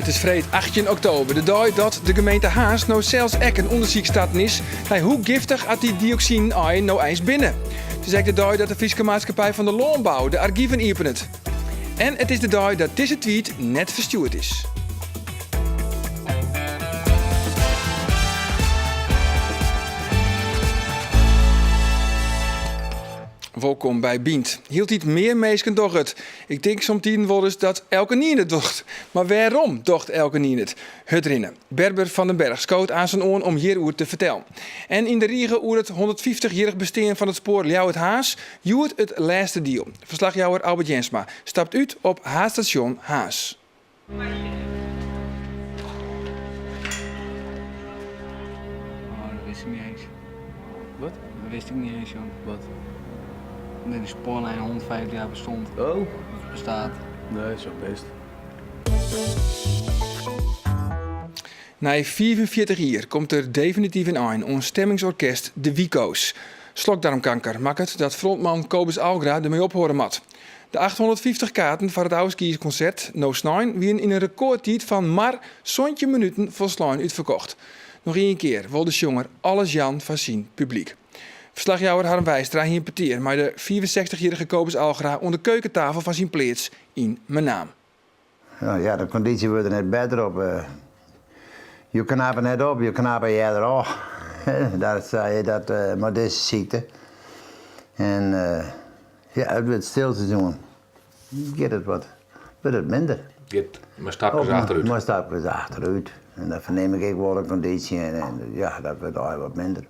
It is freed 18 oktober, de dei dat de gemeente Harns no sels ek in ûndersyk starten is nei hoe giftich at dy dioksinen eins no eins binne. It is ek de dei dat de Fryske Maatskippij fan de Lânbou de argiven iepenet. En it is de dei dat dizze tweet net ferstjoerd is. Wolkom by Bynt. Hieltyd mear minsken dogge it. Ik tink somtiden wolris dat elkenien it docht. Mar wêrom docht elkenien it? Hurdrinne. Berber van den Berg skoot aansen oan om hjiroer te fertellen. En yn de rige oer it 150-jierrich bestean fan it spoar Ljouwert-Harns, hjoed it lêste diel. Ferslachjouwer Albert Jensma stapt út op haadstasjon Harns. Oh, dat wist ik niet eens. Wat? Dat wist ik niet eens, joh. Wat? Dat die spoorlijn 150 jaar bestond. Oh? Of bestaat. Nee, is ook best. Nei 45 jier komt der definityf in ein oan stemmingsorkest De Wiko's. Slokdarmkanker makket dat frontman Kobus Algra dermei ophâlde moat. De 850 kaarten foar it ôfskiedskonsert no snein wienen yn in rekôrtiid fan mar 17 minuten folslein útferkocht. Noch ien kear wol de sjonger alles jaan foar syn publyk. Ferslachjouwer Harm Weistra hie in petear mei de 65-jierrige Kobus Algra oan de keukentafel fan syn pleats yn Menaam. No ja, de kondysje wurdt der net better op. Jo knappe net op, jo knappe earder ôf. Dat sei dat mei dizze sykte. En ja, it wurdt stilseizoen. Giet it wat, wurdt it minder. Giet mei stapkes achterút. Mei stapkes achterút. En dat fernim ik ek wol, de kondysje. En ja, dat wurdt allegear wat minder.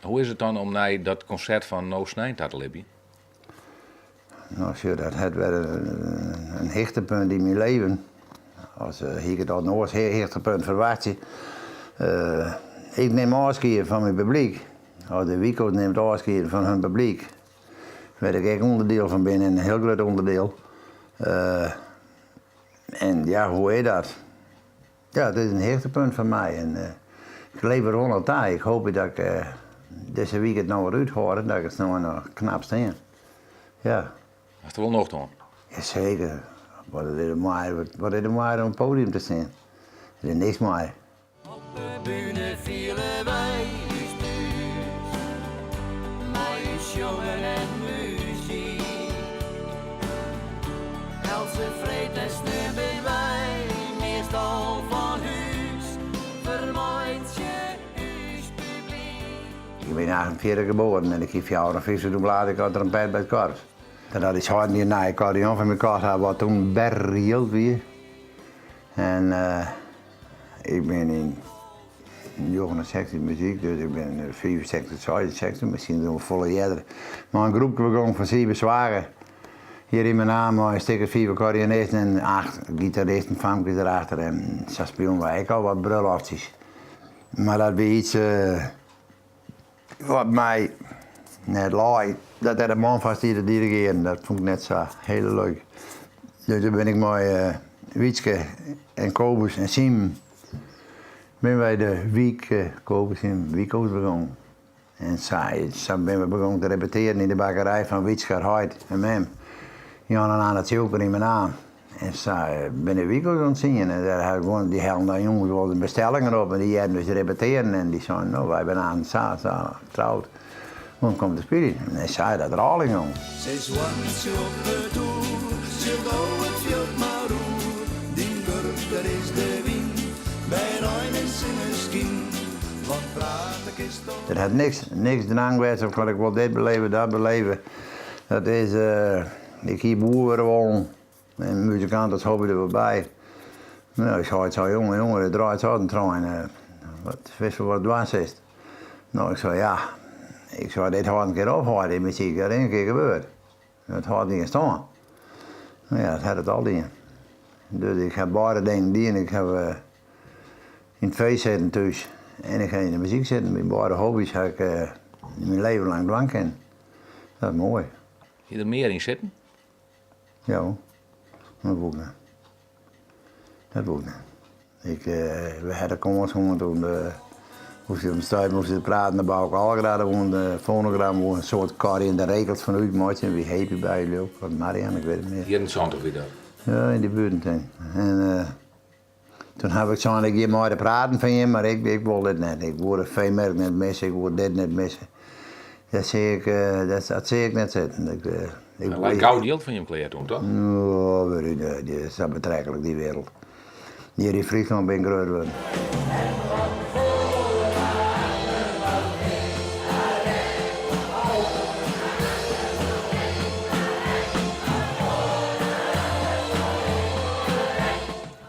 Hoe is it dan om nei dat konsert fan no snein ta te libjen? No sjoch, dat hat wer in hichtepunt yn myn leven. As hie ik it al in oars hichtepunt ferwachtsje. Ik nim ôfskied fan myn publyk. Of de Wiko's nimt ôfskied fan hun publyk. Wêr't ik ek ûnderdiel fan bin en in hiel grut ûnderdiel. En ja, hoe is dat? Ja, it is in hichtepunt foar my en ik leef der wol nei ta. Ik hoopje dat ik dizze wike it noch wat úthâld, dat ik it snein noch knap stean. Ja. Hast der wol nocht oan? Jaseker. Wat is it moai, wat is it moai om op it podium te stean. Der is niks moaier. Op de bühne fiele wy ús thús, mei ús sjongen en muzyk. Eltse freed en sneon binne wy meastal fan hús, fermeitsje ús publyk. Ik bin yn 48 geboren en ik hie 54 doe blaasde ik al trompet by it korps. Dat had ik sein die in nije akkordeon foar my kocht ha, wat toen berchjild wie. En ik bin yn 69 muzyk, dus ik bin 65, 66, miskien noch folle earder, mei in groepke begûn fan Siebe Swager. Hjir yn Menaam mei in stik as fiif akkordeonisten en acht gitaristen, famkes derachter en sa spilen wy ek al wat brulloftsjes. Mar dat wie iets wat my net lei, dat der in man foar stie te dirigearjen, dat fûn ik net sa hiel leuk. Dus doe bin ik mei Wietske en Kobus en Siemen binne wy de Wyk Kobus en Wiko's begûn. En sa sa binne we begûn te repetearen yn de bakkerij fan Wietske har heit en mem, Jan en Anne Tsjilker yn Menaam. En sa binne de Wiko's ûntstien. En dêr ha gewoan, dy hellen dan jûns wol de bestellingen op en dy hearden ús repetearen en dy seinen, no wy binne aanst sa sa troud, oan kom te spyljen. En sa is dat rôling gong. Sis hoantsje op de toer, syl do it fjild mar oer. Dyn wurk, dat is de wyn, by rein en sinneskyn. Want prate kinst do. Der hat niks, niks drang west of ik wol dit beleve, dat beleve. Dat is, ik hie boer wurde wollen. En muzikant, dat hobby der wol by. No, ik sei tsjin jonge, jonge, der draait sa in trein. Wat witst wol wat dwaan silst? No, ik sei ja. Ik sei, dit hâldt in kear op, hâldt dy muzyk, dat is in kear gebeurd. Dat hâldt gjin stân. No ja, dat hat it al dien. Dus ik ha beide dingen dien. Ik ha yn it feest sitten thús en ik ha yn de muzyk sitten. Myn beide hobby's ha ik myn leven lang dwaan kinnen. Dat is moai. Hie der mear yn sitten? Ja, dat woe ik net. Dat woe ik net. Ik, we ha de kâns hân toen de, moast op in stuit moast ik praten, de Bauke Algra, der woe de Phonogram woe in soad Corrie en de Rekels fan útmeitsje, wie Hepie by leau ik, of Marian, ik wit it net mear. Jierren 70 wie dat? Ja, yn dy buerten. En. Toen haw ik sein, ik gean mei te praten fan jim, mar ik, ik wol dit net. Ik woe de feemerk net misse, ik woe dit net misse. Dat seach ik, dat, dat seach ik net sitten. Ik, ik, Der lei gau jild foar jim klear toen, toch? Oh, weet ik net, dit is sa betreklik, dy wereld. Hjir yn Fryslân bin ik grut wurden.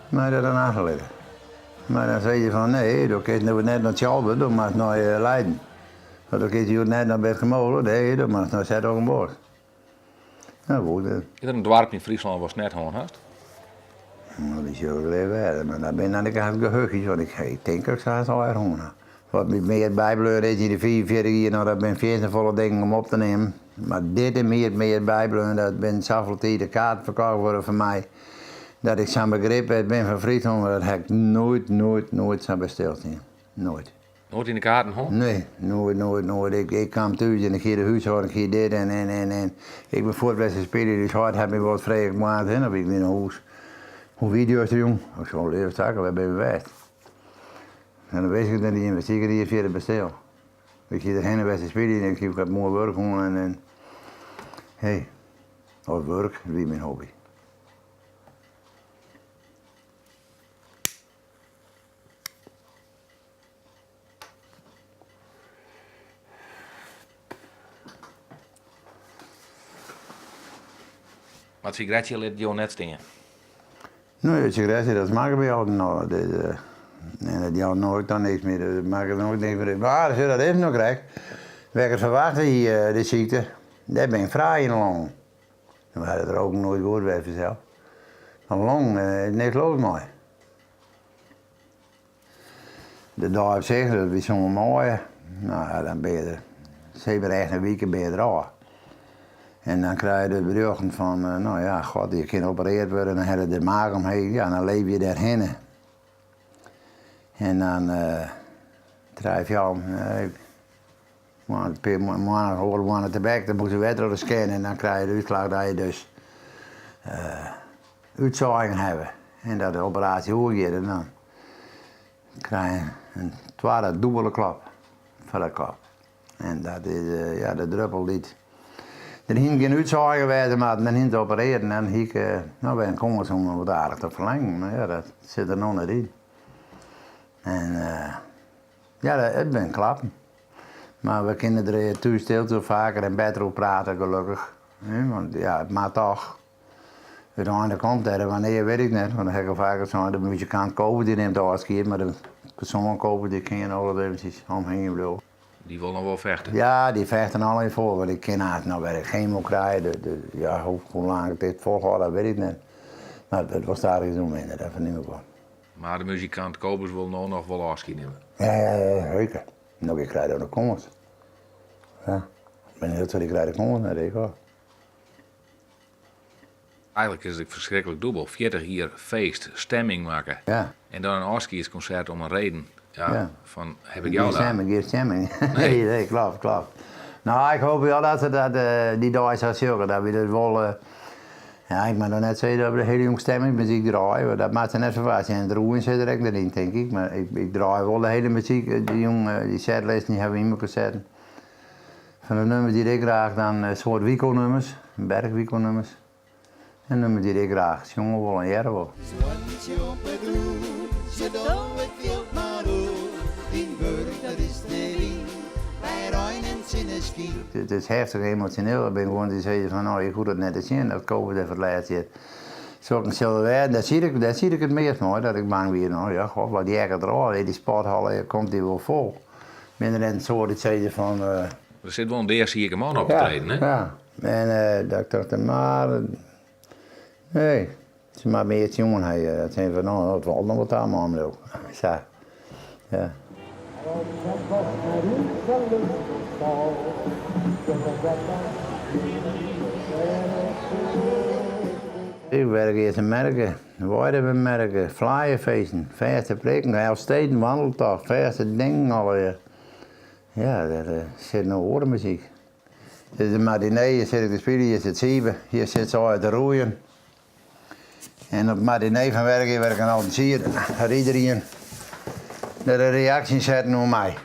Mei dat dan achterlitte. Mar dan sizze je fan nee, do kinst no net nei Tsjalbert, do moatst nei Leiden. Of do kinst hjoed net nei Bitgummole, nee, do moatst nei 's-Hertogenbosch. Nou, goed. Is der in doarp yn Fryslân watst net hân hast? No, dy sil ik lear wêze, mar dat binne dan ek hast gehuchtjes, want ik, ik tink dat ik se hast allegear hân ha. Wat my mear bybleaun is yn de 45 jier, no dat binne fierste folle dingen om op te nimmen, mar dit is my it mear bybleaun, dat binne safolle tiid de kaarten ferkocht wurde foar my, dat ik sa'n begrip west bin fan Fryslân, mar dat ha ik noait, noait, noait sa by stilstien. Noait. Noait yn de kaarten hân? Nee, noait, noait, noait. Ik, ik kaam thús en ik hie de húshâlding, ik hie dit en, en, en, en. Ik bin fuort wer te spyljen, dus heit hat my wolris frege, moarns hin of ik wie nei hûs. Hoe wie it justerjûn? Ik sei, leave takke, wêr binne we west? En dan wist ik it net iens, wist ik it jier fierder by stil. Ik hie der hinne west te spyljen en ik hie wat moai wurk hân en, en hey, of wurk, it wie myn hobby. Mar it sigaretsje lit jo net stean? Nee, it sigaretsje dat smakket my altyd noch. Dat is, en dat jout no ek dan niks mear, dus it makket no ek niks mear út. Mar sjoch, dat is no krekt. Wêr't ik it ferwachte hie, de sykte, dêr bin ik frij yn de longen. No hat it roken noait goed west fansels. Mar longen is niks los mei. De dei op sich, dat wie sân maaie, no ja, dan binne je der seker echt in wike binne je der ôf. En dan krije je dus berjochten fan, no ja, god, je kinne opereard wurde, dan helje de maag omheech, ja, dan leef je dêrhinne. En dan trije, fjouwer, in pear moanne, oardel moanne tebek, dan moatte se wer troch de scan en dan krije je de útslach dat je dus útsaaiïngen hawwe en dat de operaasje oergiet en dan krije je in twadde dûbele klap foar de kop. En dat is ja, de druppel dy't. Der hiene gjin útsaaiïngen wêze moatten, dan hiene se operearre en dan hie ik no wer in kâns om wat aardich te ferlengen, mar ja, dat sit der no net yn. En ja, it binne klappen. Mar we kinne der thús stil faker en better oer prate, gelokkich. Want ja, it moat toch. Uteinlik komt der, wannear wit ik net, want dat ha ik al faker sein, de muzikant Kobus dy nimt ôfskied, mar de persoan Kobus dy kin noch wol eventsjes omhingjen bliuwe. Dy wol noch wol fechte? Ja, dy fecht noch al foar, want ik kin aanst noch wer gemo krije, dus ja, hoe lang ik dit folhâld, dat wit ik net. Mar it wurdt wol stadichoan minder, dat fernim ik wol. Mar de muzikant Kobus wol no noch wol ôfskied nimme? Ja, ja, ja, seker. No, ik krij dan de kâns. Ja, ik bin hiel ik krij de kâns net, ik hoor. Eigenlik is it ferskriklik dûbel. 40 jier feest, stemming makke. Ja. En dan in ôfskiedskonsert om in reden. Ja, Ja. fan heb ik jou Gjin daar. stemming, gjin stemming. Nee. Nee, nee, kloppet, kloppet. No, ik hoopje wol dat se dat dy dei sa sjogge, dat wy dus wol, ja, ik moat noch net sizze dat we de hiele jûn stemmingsmuzyk draaie, want dat moat se net ferwachtsje. En it roeien sit der ek net yn, tink ik. Mar ik, ik draai wol de hiele muzyk, dy jûn, dy setlisten dy hawwe we yn mekoar setten. Fan de nummers dy't ik graach dan, in soart Wiko-nummers, berch-Wiko-nummers. En nummers dy't ik graach sjonge wol en hearre wol. Swantsje op 'e doer, se do it fjild mar oer. Dyn wurk dat is de wyn, by rein en sinneskyn. It is heftich emosjoneel. Ik bin gewoan dy sizze fan no, ik hoech dat net te sjen, dat Kobus der foar it lêst sit. Sokken sille wêze, dêr siet ik, dêr siet ik it meast mei, dat ik bang wie, no ja, god, wat heakket der ôf, dy sporthal, komt dy wol fol. Binne der net in soad dy't sizze fan. Der sit wol in deasiike man op te treden, hè? Ja, en dat ik tocht, mar nee, se moat mear sjoen ha. Dat zijn van, no, it falt noch wol ta mei him, Sa, ja. Ik Wergeaster Merke, Weidumer Flyerfeesten, fêste prikken, Elfsteden wandeltocht, fêste dingen allegear. Ja, dêr sit no oare muzyk. Dit is de matinee, hjir sit ik te spyljen, hjir sit Siebe, hjir sit se allegear te roeien. En op matinee fan Wergea wurdt ik al sier, hat iederien der in reaksje setten oer my.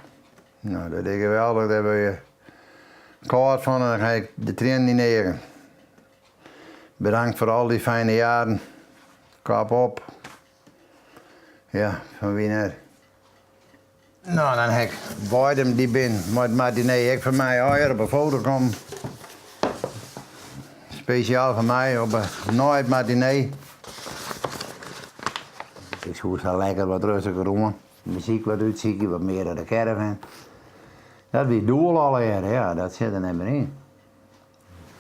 No, dat is geweldich, dêr wurd je kâld fan en dan ha ik de triennen yn de eagen. Bedankt foar al dy fijne jaren. Kop op. Ja, fan wie net. No, dan ha ik Weidum, dy bin mei it matinee ek foar my allegear op 'e foto kommen. Spesjaal foar my op 'e nei it matinee. Ik soe sa lekker wat rêstiger oan. Muzyk wat útsykje, wat mear dan de caravan. Dat wie it doel allegear, ja, dat sit der net mear yn.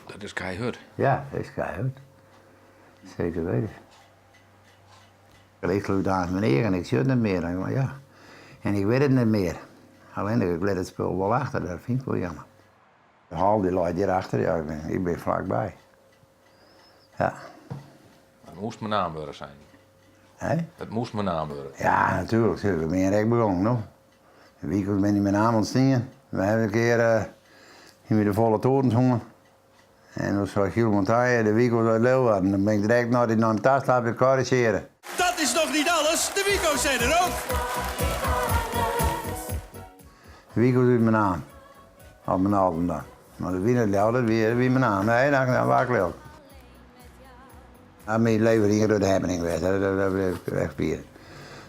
Dat is keihurd. Ja, dat is keihurd. Zeker weten. Ik slút aanst myn eagen, ik sjoch net mear. Maar ja, en ik wit it net mear. Allinnich, ik lit it spul wol achter, dat fyn ik wol jammer. De hal dy leit hjir achter, ja, ik bin flakby. Ja. It moast Menaam wurde, sein. Hè? It moast Menaam wurde. Ja, natuerlik. We binne ek begûn, no. De Wiko's binne yn Menaam ûntstien. We hawwe in kear uh, de folle torens hân. En dan sei Giel Montagne, de Wiko's uit Leeuwarden. Dan bin ik direkt nei dy nei him ta stapt en korrigearre. Dat is nog niet alles, de Wiko's zijn er ook. De Wiko's út Menaam. Of Menaldum dan. Mar dat wie net Ljouwert, dat wie, wie Menaam. Nee, dan, dan waard ik lilk. Myn leven ien grutte happening west, dat, dat, dat is echt wier.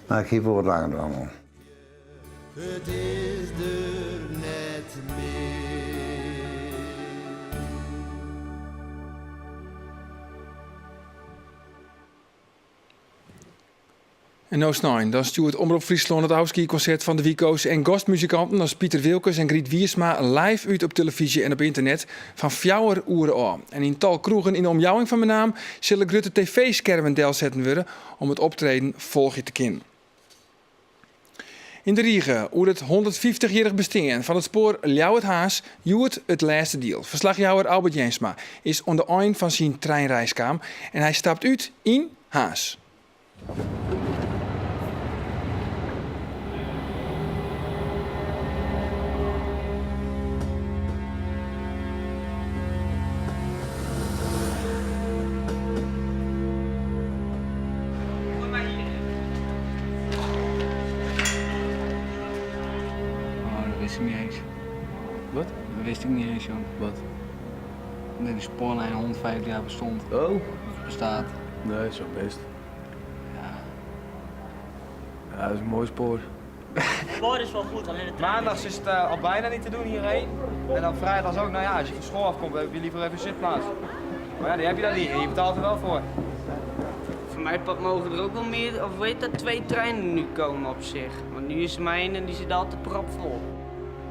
Mar ik hie wol wat langer dwaan wollen. It is der net mear. En no snein, dan stjoert Omrop Fryslân it ôfskiekonsert fan de Wiko's en gastmuzikanten as Piter Wilkens en Griet Wiersma live út op telefyzje en op ynternet fan fjouwer oere ôf. En yn tal kroegen yn de omjouwing fan Menaam sille grutte tv-skermen delsetten wurde om it optreden folgje te kinnen. Yn de rige oer it 150-jierrich bestean fan it spoar Ljouwert-Harns hjoed it lêste diel. Ferslachjouwer Albert Jensma is oan de ein fan syn treinreis kaam en hy stapt út yn Harns. Oh, dat wist ik niet eens. Wat? Dat wist ik niet eens, jong. Wat? Dat die spoorlijn 150 jaar bestond. Oh? Of bestaat. Nee, is wel best. Ja. Ja, dat is een mooi spoor. Het spoor is wel goed, alleen de trein. Maandags is het al bijna niet te doen hierheen. En dan vrijdags ook, nou ja, als je van school afkomt, heb je liever even een zitplaats. Maar ja, die heb je dan niet en je betaalt er wel voor. Voor mijn part mogen er ook wel meer, of weet dat, twee treinen nu komen op zich. Want nu is er maar één en die zit altijd propvol.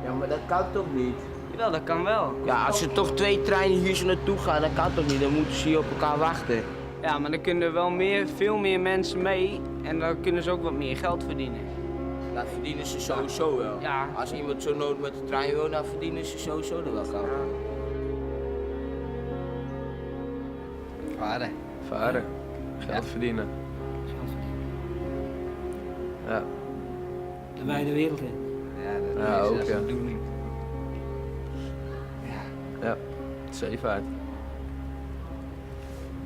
Ja, maar dat kan toch niet? Jawel, dat kan wel. Ja, als er toch twee treinen hier zo naartoe gaan, dat kan toch niet? Dan moeten ze hier op elkaar wachten. Ja, maar dan kunnen er wel meer, veel meer mensen mee en dan kunnen ze ook wat meer geld verdienen. Dat verdienen ze sowieso wel. Ja. Als iemand zo nood met de trein wil, dan verdienen ze sowieso er wel geld. Varen. Varen. Geld verdienen. Geld verdienen. Ja. De wijde wereld in. Ja, dat Ja, is, ook, dat is ja. de bedoeling. Ja. Zeevaart.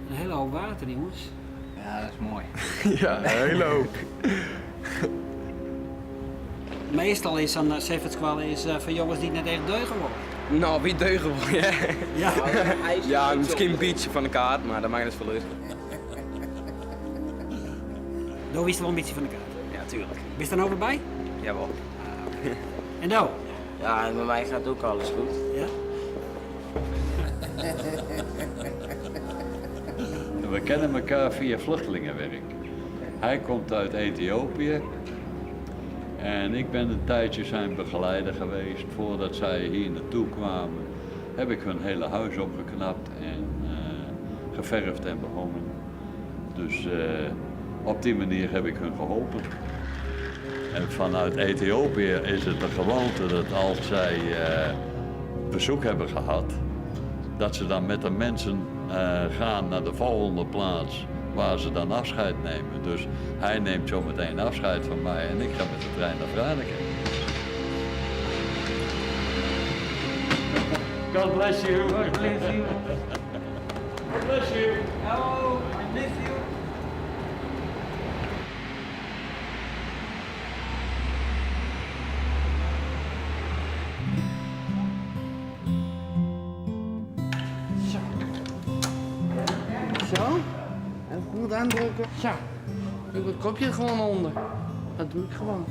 Een hele hoop water, jongens. Ja, dat is mooi. Ja, een hele hoop. Meestal is zo'n zeevaartskwal is voor jongens die net echt deugen worden. Nou, wie deugen wil je? Ja. Ja, misschien een beetje van de kaart, maar dat maakt niet veel uit. Daar wist wel een beetje van de kaart. Ja, tuurlijk. Ben je er nou weer bij? Jawel. En nou? Ja, en bij mij gaat ook alles goed. Ja? We kennen elkaar via vluchtelingenwerk. Hij komt uit Ethiopië en ik ben een tijdje zijn begeleider geweest. Voordat zij hier naartoe kwamen, heb ik hun hele huis opgeknapt en geverfd en behongen. Dus op die manier heb ik hun geholpen. En vanuit Ethiopië is het de gewoonte dat als zij bezoek hebben gehad, dat ze dan met de mensen gaan naar de volgende plaats waar ze dan afscheid nemen. Dus hij neemt zo meteen afscheid van mij en ik ga met de trein naar Franeker. God bless you. God bless you. God bless you. Oh, I miss you. Goed aandrukken. Zo. Doe ik het kopje er gewoon onder. Dat doe ik gewoon.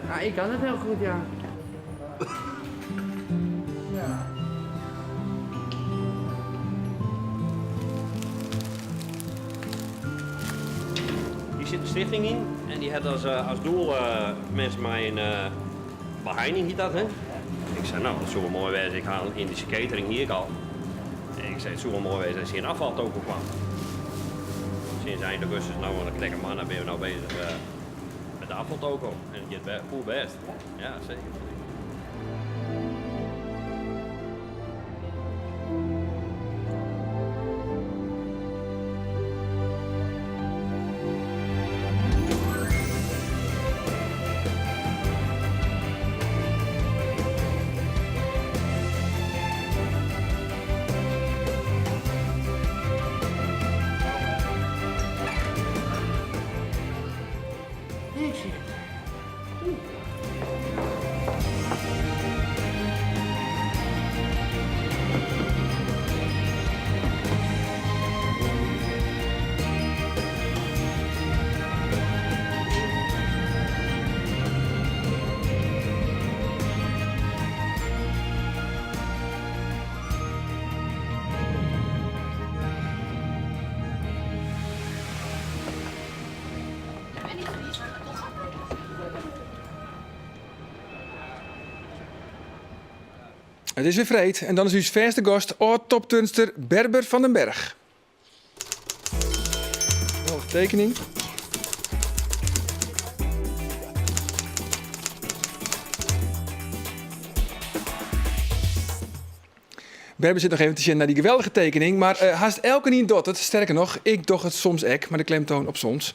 Ja, ik kan het heel goed, ja. Hier zit de stichting in en die heeft als, als doel mensen met een beheining, heet dat hè? Ik zei, nou, dat zou wel mooi wezen. Ik haal een Indische catering hier al. En ik zei, het zou wel mooi wezen als hier een afvaltoko kwam. Sinds eind augustus, nou, een klekke man, ben we nou bezig met de afvaltoko. En het gaat best. Ja, zeker. It is wer freed en dan is ús fêste gast âld-topturnster Berber van den Berg. Geweldige tekening. Berber sit noch even te sjen nei dy geweldige tekening, mar hast elkenien docht it. Sterker noch, ik doch it soms ek, mei de klemtoan op soms.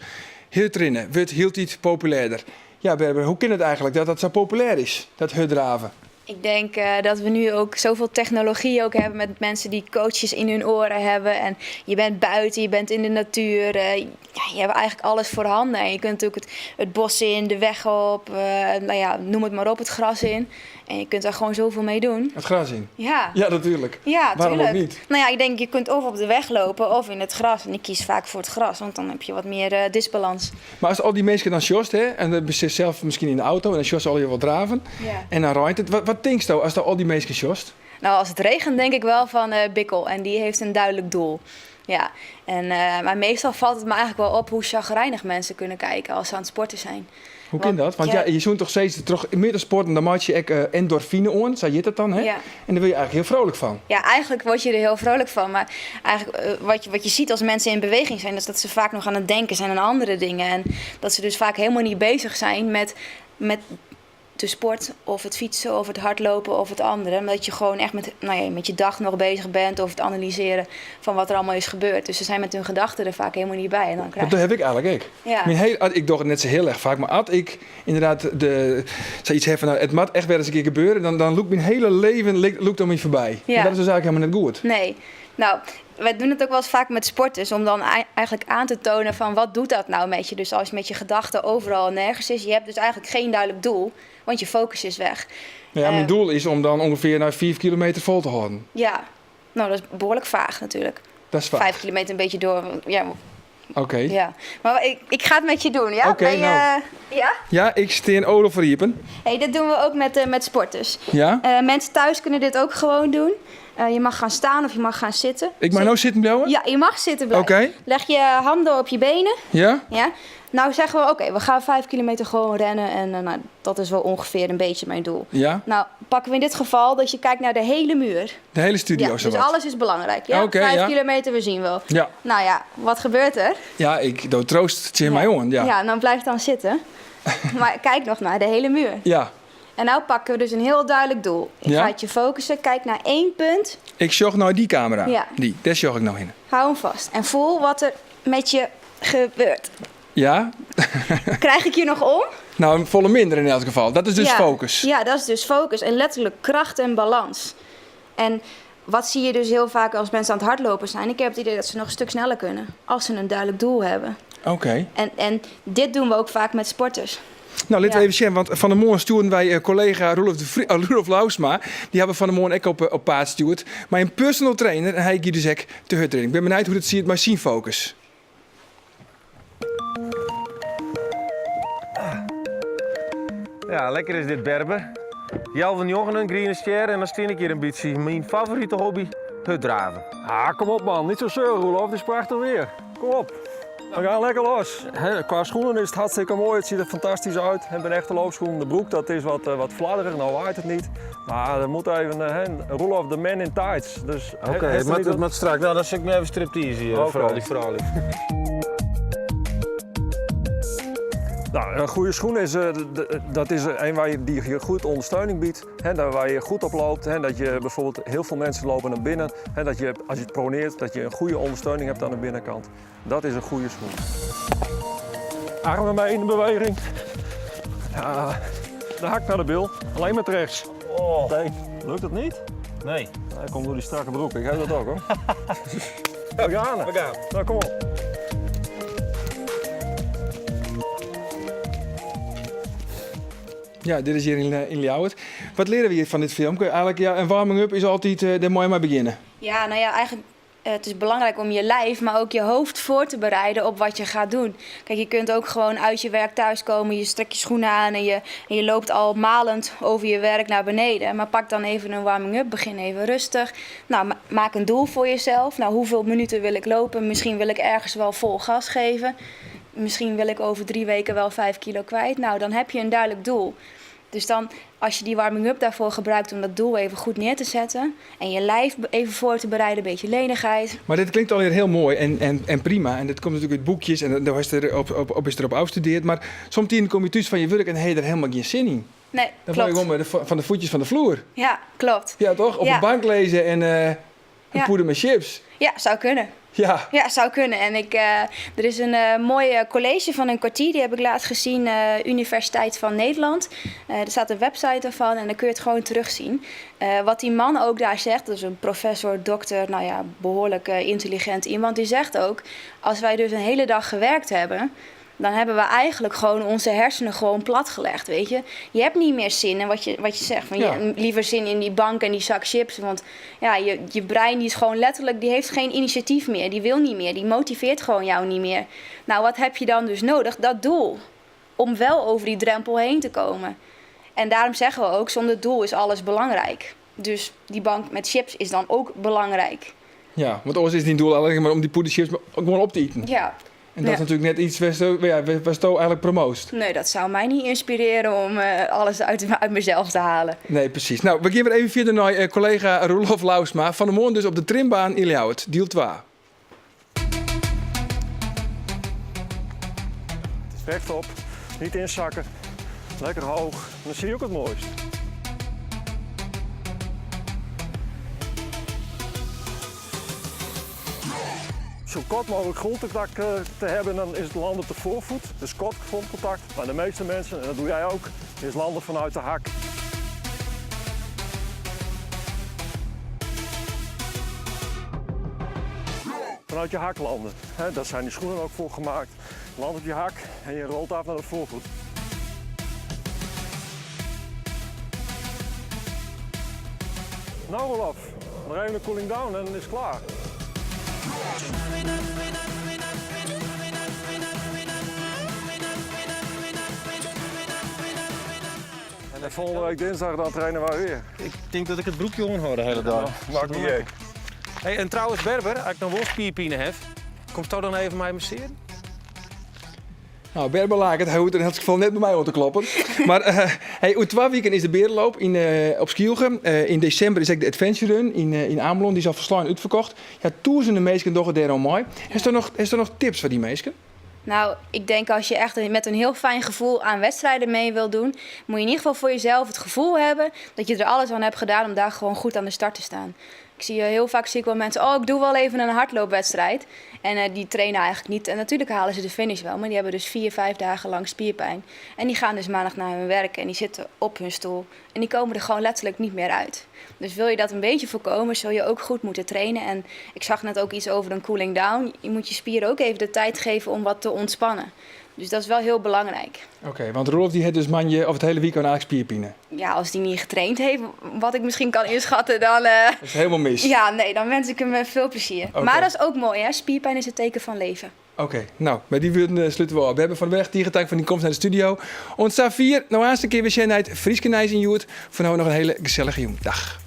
Hurdrinne wurdt hieltyd populêrder. Ja, Berber, hoe kin it eigentlik dat dat sa populêr is, dat hurddraven? Ik denk dat we nu ook zoveel technologie ook hebben met mensen die coaches in hun oren hebben. En je bent buiten, je bent in de natuur. Ja, je hebt eigenlijk alles voorhanden. En je kunt natuurlijk het bos in, de weg op, nou ja, noem het maar op, het gras in. En je kunt daar gewoon zoveel mee doen. Het gras in? Ja. Ja, natuurlijk. Ja, Waarom ook tuurlijk. niet? Nou ja, ik denk je kunt of op de weg lopen of in het gras. En ik kies vaak voor het gras, want dan heb je wat meer disbalans. Maar as al dy minsken dan sjochst, hè, en dan bist sels miskien yn de auto en dan sjochst allegear wat draven. Ja. En dan reint it. Wat tinksto as al dy minsken sjochst? Nou, als het regent denk ik wel van Bikkel. En die heeft een duidelijk doel. Ja. En, maar meestal valt het me eigenlijk wel op hoe chagrijnig mensen kunnen kijken als ze aan het sporten zijn. Hoe kin Want dat? Want ja, ja, je soe toch steeds troch mear te sporten, dan meitsje je ek endorfine oan, sa hjit dat dan, hè? Ja. En dêr wurde je eigentlik hiel frolik fan. Ja, eigenlijk word je er heel vrolijk van. Maar eigenlijk wat je ziet als mensen in beweging zijn, is dat ze vaak nog aan het denken zijn aan andere dingen. En dat ze dus vaak helemaal niet bezig zijn met de sport of het fietsen of het hardlopen of het andere. Omdat je gewoon echt met je dag nog bezig bent of het analyseren van wat er allemaal is gebeurd. Dus ze zijn met hun gedachten er vaak helemaal niet bij. En dan krijg Dat heb ik eigenlijk ook. Ja. Mijn heel, ik doe het net zo heel erg vaak, maar als ik inderdaad de, zoiets heb van, nou, het moet echt weer eens een keer gebeuren, dan loopt mijn hele leven loopt om me voorbij. Ja. Maar dat is dus eigenlijk helemaal net goed. Nee. Nou, wij doen het ook wel eens vaak met sporters, om dan eigenlijk aan te tonen van wat doet dat nou met je. Dus als je met je gedachten overal en nergens is, je hebt dus eigenlijk geen duidelijk doel, want je focus is weg. Ja, mijn doel is om dan ongeveer na 4 kilometer vol te houden. Ja, nou dat is behoorlijk vaag natuurlijk. Dat is vaag. 5 kilometer een beetje door, ja. Oké. Ja. Maar ik ga het met je doen, ja? Oké, Ben je, nou. ja? Ja, ik steen Olaf voor Iepen. Hey, dit doen we ook met sporters. Ja? Mensen thuis kunnen dit ook gewoon doen. Je mag gaan staan of je mag gaan zitten. Ik mag nou zitten blijven? Ja, je mag zitten blijven. Oké. Leg je handen op je benen. Ja? Ja. Nou zeggen we, oké, we gaan 5 kilometer gewoon rennen. En dat is wel ongeveer een beetje mijn doel. Ja. Nou, pakken we in dit geval dat je kijkt naar de hele muur. De hele studio, Ja, dus zowat. alles is belangrijk. Ja? Oké, 5 ja. kilometer, we zien wel. Ja. Nou ja, wat gebeurt er? Ja, ik doe troost tegen mijn jongen. Ja. Ja, dan blijf dan zitten. Maar kijk nog naar de hele muur. Ja. En nou pakken we dus een heel duidelijk doel. Je Ja. gaat je focussen, kijk naar 1 punt. Ik zocht nou die camera. Ja. Die, daar zocht ik nou in. Hou hem vast en voel wat er met je gebeurt. Ja? Krijg ik je nog om? Nou, volle minder in elk geval. Dat is dus Ja. focus. Ja, dat is dus focus. En letterlijk kracht en balans. En wat zie je dus heel vaak als mensen aan het hardlopen zijn? Ik heb het idee dat ze nog een stuk sneller kunnen. Als ze een duidelijk doel hebben. Oké. En dit doen we ook vaak met sporters. Nou, litte we Ja. even sjen, want fan 'e moarn stjoerden wy kollega Roelof, de Vrie, Roelof Lousma, dy hawwe we fan 'e moarn ek op paad stjoerd, mei in personal trainer en hy gie dus ek te hurdrinnen. Ik bin benijd hoe't it siet mei syn fokus. Ja, lekker is dit Berber. Healwei njoggenen, Griene Stjer en dan stean ik hjir in bytsje. Myn favorite hobby, hurddraven. Ah, kom op man, niet zo zeuren Roelof, het is prachtich weer. Kom op, we gaan lekker los. Hè, qua schoenen is het hartstikke mooi, het ziet er fantastisch uit. Het zijn echte loopschoenen. De broek dat is wat, wat fladderig, nou waait het niet. Maar er moet even, hè, Roelof, de man in tights. Dus, Oké, hè, het niet moet, het moet strak. Nou, dan zit ik me even striptease hier, Oké. vooral die vrouw. Nou, een goede schoen is, dat is een waar je, die je goed ondersteuning biedt. Hè, daar waar je goed op loopt. Hè, dat je bijvoorbeeld heel veel mensen lopen naar binnen. Hè, dat je als je het proneert, dat je een goede ondersteuning hebt aan de binnenkant. Dat is een goede schoen. Armen mee in de beweging. Ja, de hak naar de bil. Alleen met rechts. Oh. Nee, lukt het niet? Nee. Hij komt door die strakke broek. Ik heb dat ook hoor. We gaan. We gaan. Nou, kom op. Ja, dit is hier in Ljouwert. Wat leren we hier van dit filmpje? Eigenlijk, ja, een warming-up is altijd daar mooi mee beginnen. Ja, nou ja, eigenlijk het is belangrijk om je lijf, maar ook je hoofd voor te bereiden op wat je gaat doen. Kijk, je kunt ook gewoon uit je werk thuiskomen, je strekt je schoenen aan en je loopt al malend over je werk naar beneden. Maar pak dan even een warming-up, begin even rustig. Nou, maak een doel voor jezelf. Nou, hoeveel minuten wil ik lopen? Misschien wil ik ergens wel vol gas geven. Misschien wil ik over 3 weken wel 5 kilo kwijt. Nou, dan heb je een duidelijk doel. Dus dan, als je die warming-up daarvoor gebruikt om dat doel even goed neer te zetten en je lijf even voor te bereiden, een beetje lenigheid. Maar dit klinkt alweer heel mooi en prima. En dat komt natuurlijk uit boekjes en daar is er op, op, op is erop afgestudeerd. Maar soms kom je thuis van je werk en heb je er helemaal geen zin in. Nee, Dan word je klopt. gewoon met de van de voetjes van de vloer. Ja, klopt. Ja, toch? Op een bank lezen en een poeder met chips. Ja, zou kunnen. Ja. Ja, zou kunnen. En er is een mooi college van een kwartier, die heb ik laatst gezien, Universiteit van Nederland. Er staat een website ervan en dan kun je het gewoon terugzien. Wat die man ook daar zegt, dat is een professor, dokter, nou ja, behoorlijk intelligent iemand, die zegt ook, als wij dus een hele dag gewerkt hebben, dan hebben we eigenlijk gewoon onze hersenen gewoon platgelegd, weet je. Je hebt niet meer zin in wat je zegt. Van, je hebt liever zin in die bank en die zak chips. Want ja, je brein die is gewoon letterlijk, die heeft geen initiatief meer. Die wil niet meer, die motiveert gewoon jou niet meer. Nou, wat heb je dan dus nodig? Dat doel. Om wel over die drempel heen te komen. En daarom zeggen we ook, zonder doel is alles belangrijk. Dus die bank met chips is dan ook belangrijk. Ja, want anders is het niet doel alleen maar om die poederchips ook gewoon op te eten. En dat is natuurlijk net iets waar Sto eigenlijk promoost. Nee, dat zou mij niet inspireren om alles uit mezelf te halen. Nee, precies. Nou, we gaan weer even verder naar collega Roelof Lousma. Van de morgen dus op de trimbaan in Ljouwert, deel 2. Rechtop, niet inzakken, lekker hoog. Dan zie je ook het mooist. Zo kort mogelijk grondcontact te hebben, dan is het landen op de voorvoet. Dus kort grondcontact. Maar de meeste mensen, en dat doe jij ook, is landen vanuit de hak. Vanuit je hak landen. Hè, daar zijn die schoenen ook voor gemaakt. Land op je hak en je rolt af naar de voorvoet. Nou Roelof, nog even een cooling down en is het klaar. En volgende week dinsdag dan trainen wij weer. Ik denk dat ik het broekje omhoud de hele dag. Ja, maakt niet uit. Hey, en trouwens Berber, als ik nog wel spierpine heb, komt dat dan even mij masseren? Nou, Berber laat het, hij hoeft in elk geval net bij mij om te kloppen. Maar hey, oer 2 weken is de Berenloop op Skylge. In december is ook de Adventure Run in Amelân, die is al verslaan uitverkocht. Ja, duizenden mensen doen het daar al mooi. Is er nog tips voor die mensen? Nou, ik denk als je echt met een heel fijn gevoel aan wedstrijden mee wil doen, moet je in ieder geval voor jezelf het gevoel hebben dat je er alles aan hebt gedaan om daar gewoon goed aan de start te staan. Ik zie heel vaak zie ik wel mensen, oh, ik doe wel even een hardloopwedstrijd. En die trainen eigenlijk niet. En natuurlijk halen ze de finish wel, maar die hebben dus 4, 5 dagen lang spierpijn. En die gaan dus maandag naar hun werk en die zitten op hun stoel. En die komen er gewoon letterlijk niet meer uit. Dus wil je dat een beetje voorkomen, zul je ook goed moeten trainen. En ik zag net ook iets over een cooling down. Je moet je spieren ook even de tijd geven om wat te ontspannen. Dus dat is wel heel belangrijk. Oké, want Roelof die hat dus moandei of it hiele wykein eigentlik spierpine. Ja, als die niet getraind heeft, wat ik misschien kan inschatten, dan... eh, Dat is helemaal mis. Ja, nee, dan wens ik hem eh, veel plezier. Oké. Maar dat is ook mooi, hè? Spierpijn is het teken van leven. Oké, nou, met die woorden eh, sluiten we op. We hebben Van Berg tige tank foar dyn komst nei de studio. Oant safier, no aanst in kear wer sjen nei it Fryske Nijs yn Hjoed. Foar no noch in hiele gesellige jûn. Dag.